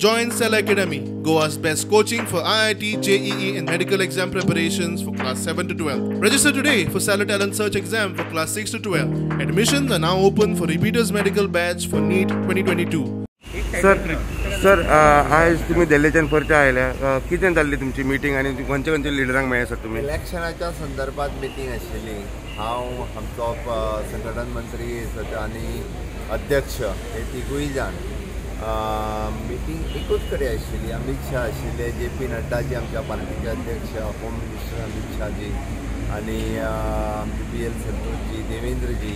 Join Cell Academy, Goa's best coaching for IIT, JEE and medical exam preparations for class 7 to 12. Register today for Cellar Talent Search exam for class 6 to 12. Admissions are now open for repeaters medical batch for NEET 2022. Sir sir, आयज तुमी दिल्लीच्यान परते आयल्या, कितें जाल्ली तुमची meeting आनी खंयचे खंयचे लिडरांक मेळ्ळे सर तुमी? इलेक्शनाच्या संदर्भात मिटींग आशिल्ली. हांव, आमचो संघटन मंत्री आनी अध्यक्ष हे तिगूय जाण मिटींग एकूच कडेन आशिल्ली. अमीत शाह आशिल्ले, जे पी नड्डाजी आमच्या पार्टीचे अध्यक्ष, होम मिनिस्टर अमीत शाहजी आनी आमचे बी एल संतोषजी, देवेंद्रजी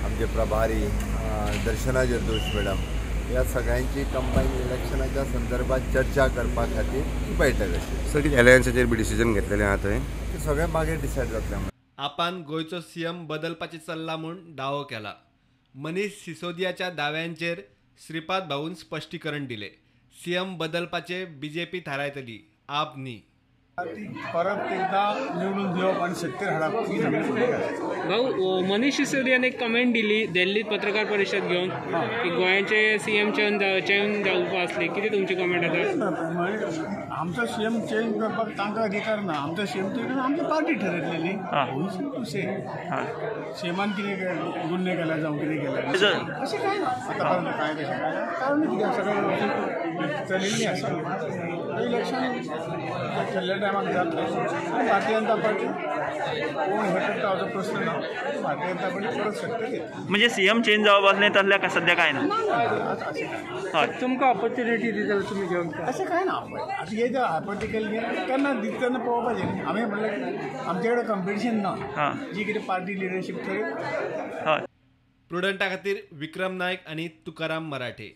आमचे प्रभारी, दर्शना जरदोश मॅडम, ह्या सगळ्यांची कंबायन इलेक्शनाच्या संदर्भात चर्चा करपा खातीर ही बैठक आशिल्ली. सर, कितें अलायन्साचेर बी डिसिजन घेतलेलें आहा थंय? ते सगळें मागीर डिसायड जातलें. आपान गोंयचो सीएम बदलपाचें चल्ला म्हूण दावो केला. मनीष सिसोदियाच्या दाव्यांचेर श्रीपाद भाऊन स्पश्टीकरण दिले. सीएम बदलपाचे बीजेपी थारायतली, आप न्ही. परत एकदा निवडून दिवप आणि सत्तेर हाडप ही. भाऊ, मनीष सिसोदियान एक कमेंट दिली दिल्लीत पत्रकार परिषद घेवन की गोंयाचे सीएम चेंज चेंज जावपा आसले. कितें तुमची कमेंट आतां? आमचो सीएम चेंज करपाक तांकां अधिकार ना. आमचो सीएम चेंज आमची पार्टी ठरयतली. टू से सीएमान कितें गुन्हे केला जावं कितें केलें अशें कांय ना आतां पर्यंत, कांय तशें कांय ना. कारण कितें, सगळें चलिल्लें आसा. इलेक्शन थल्ल्या टायमाक जातलें. भारतीय जनता पार्टी कोण हे करता असो प्रश्न ना. भारतीय जनता पार्टी परत सत्तेर येतली. म्हणजे सीएम चेंज जावप आसलें तसलें सध्या काय ना? हय. तुमकां ऑपॉर्च्युनिटी दिता जाल्यार तुमी घेवंक? अशें कांय ना. आतां हे जे हायपोथेटिकल केन्ना दिता तेन्ना पळोवपाचें. आमी म्हणलें की आमचे कडेन कॉम्पिटिशन ना, जी कितें पार्टी लिडरशीप थरयत. प्रुडंटा खातीर विक्रम नायक आनी तुकाराम मराठे.